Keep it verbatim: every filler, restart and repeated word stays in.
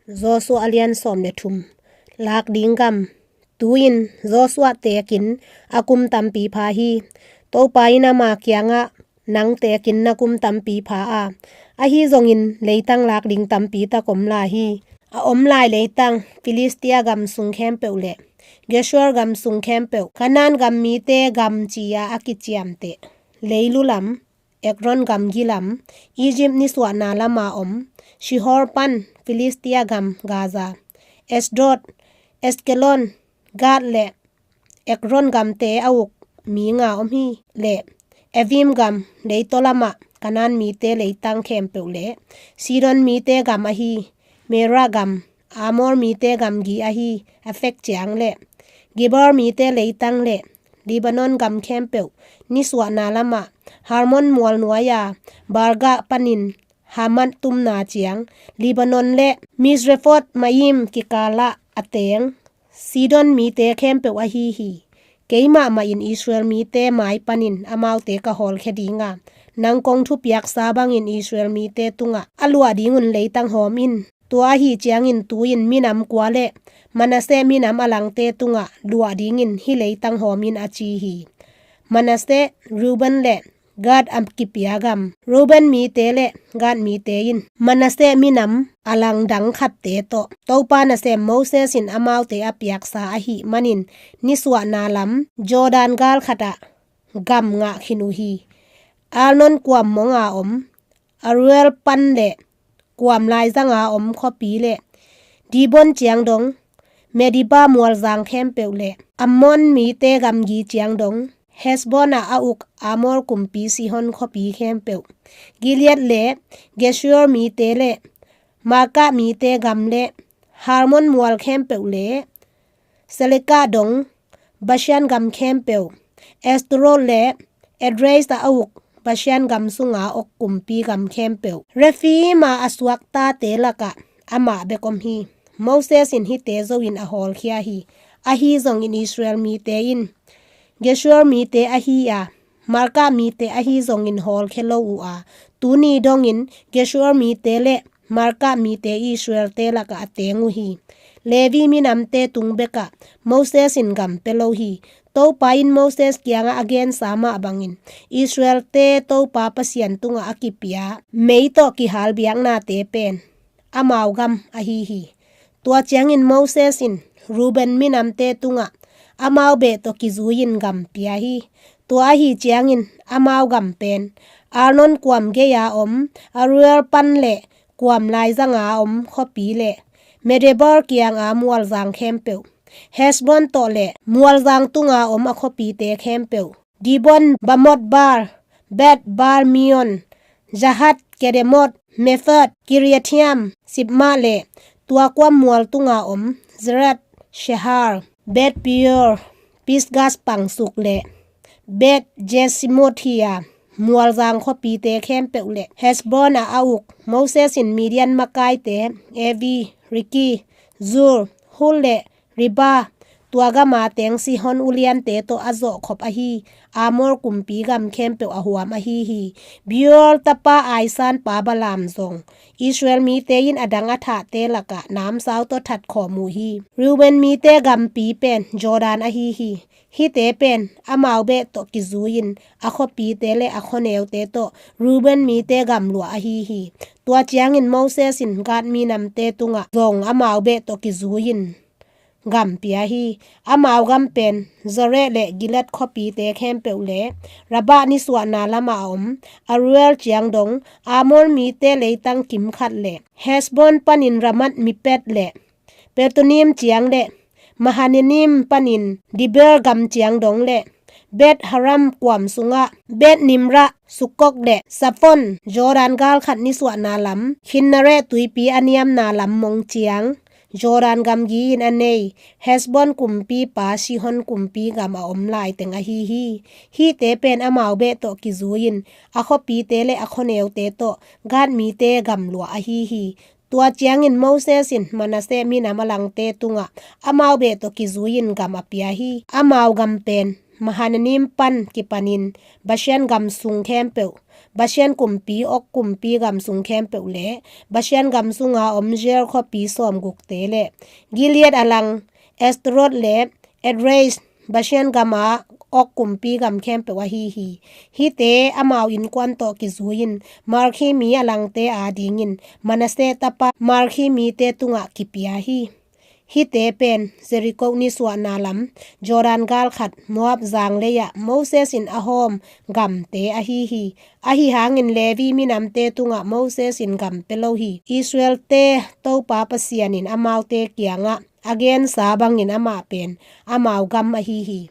Joshua a lian sawm le thum. Lak ding gam. Tu-in Joshua tekin a kum tampi pha hi. Topa in ama kiangah, "Nang tekin na kum tampi pha a, ahi zongin leitang lak ding tampi tak om lai hi. A om lai leitang Filistia gam sung khempeuh le Geshur gam sung khempeuh, Kanaan gam mite gam ci-a a kiciamteh leilu lam, Ekron gam gilam, Egypt nisuahna lama om Shihor pan Filistia gam Gaza, Ashdod, Ashkelon, Gath le Ekron gamte a uk mi nga om hi, le Avim gam leitaw lamah Kanaan mite leitang khempeuh le Sidon mite gam ahi Meara gam, Amor mite gamgi ahi Afek ciang le Gibor mite leitang le Lebanon gam khempeuh, nisuahna lamah Hermon mual nuai-a Baal-gad panin Hamath tumna ciang Lebanon le Misrefot-maim kikalah a teng Sidon mite khempeuh ahi hi. Keimah mah in Israel mite mai panin amaute ka hawlkhia dinga, nang kong thupiaksa bangin Israel mite tungah a luah dingun leitang hawm in. Tua ahi ciangin tu-in minam kua le Manasseh minam a langte tungah luah dingin hih leitang hawm in," a ci hi. Manasseh, Reuben le Gad a kipia gam. Reuben mite le Gad mite in Manasseh minam a lang dang khatte tawh Topa nasem Moses in amaute a piaksa ahih manin nisuahna lam Jordan gal khatah gam ngah khin uh hi. Arnon kuam monga om Aroer pan le kuam laizanga om khuapi le Dibon ciang dong Medeba mualzang khempeuh le Ammon mite gamgi ciang dong Heshbon ah a uk Amor kumpi Sihon khuapi khempeuh, Gilead le Geshur mite le Maakah mite gam le Hermon mual khempeuh le Salekah dong Bashan gam khempeuh, Ashtaroth le Edrei ah a uk Bashan gam sunga om kumpi gam khempeuh. Rephaim a suak tate lakah amah bek om hi. Moses in hihte zo in a hawlkhia hi. Ahi zongin Israel mite in Geshur mite ahi a, Maakah mite ahi zongin hawlkhia lo uh a, tuni dongin Geshur mite le Maakah mite Israelte lakah a teng uh hi. Levi minamte tung bekah Moses in gam pia lo hi. Topa in Moses kiangah a gensa mah bangin Israelte Topa Pasian tungah a kipia mei tawh kihal biaknate pen amau gam ahi hi. Tua ciangin Moses in Reuben minamte tungah amau beh tawh kizui-in gam pia hi. Tua ahi ciangin amau gam pen Arnon kuam gei-a om Aroer pan le kuam laizanga om khuapi le Medeba kianga mualzang khempeuh, Heshbon tawh le mualzang tunga om a khuapite khempeuh, Dibon, Bamoth Baal, Beth Baal Meon, Jahaz, Kedemoth, Mephaath, Kiriathaim, Sibmah le tua kuam mual tunga om Zereth Shahar, Beth Peor, Pisgah pangsuk le Beth Jeshimoth hi a, mualzang khuapite khempeuh le Heshbon ah a uk Moses in Midian makaite Evi, Reki, Zur, Hur le Reba, tua gama teng Sihon uliante tawh a zawhkhop ahi Amor kumpi gam khempeuh a huam ahi hi. Beor tapa Ai sanpa Balaam zong Israel mite in a dang a thahte lakah namsau tawh that khawm uh hi. Reuben mite gampi pen Jordan ahi hi. Hihte pen amau beh tawh kizui-in a khuapite le a khuaneute tawh Reuben mite gamluah ahi hi. Tua ciangin Moses in Gad minamte tungah zong amau beh tawh kizui-in gam pia hi. Amau gam pen Zareh le Gilead khuapite khempeuh le Rabah nisuahna lamah a om Aroer ciang dong Amor mite leitang kimkhat le Heshbon panin Ramath Miphpeh le Betonim ciang le Mahanaimin panin Dibir gam ciang dong le Beth-haram kuam sungah Beth-nimra, Sukkot le Zaphon, Jordan galkhat nisuahna lam Kinnereth tuipi a niamna lam mong ciang Jordan gamgi-in a nei Heshbon kumpipa Sihon kumpi gam a om laiteng ahi hi. Hihte pen amau beh tawh kizui-in a khuapite le a khuaneute tawh Gad mite gamluah ahi hi. Tua ciangin Moses in Manasseh minam a langte tungah amau beh tawh kizui-in gam a pia hi. Amau gam pen Mahanaim pan kipanin Bashan gam sung khempeuh, Bashan kumpi, Og kumpi gam sung khempeuh le Bashan gam sunga om Ger khuapi sawmgukte le Gilead a lang Astarot le Edrei, Bashan gama Og kumpi gam khempeuh ahi hi. Hihte amau innkuan tawh kizui-in Makir mi a langte adingin Manasseh tapa Makir mite tungah kipia hi. Hihte pen Jericho nisuahna lam, Jordan galkhat, Moab zanglei-ah Moses in a hawm gamte ahi hi. Ahi hangin Levi minamte tungah Moses in gam pia lo hi. Israel-te Topa Pasian in amaute kiangah a gensa bangin amah pen amau gam ahi hi.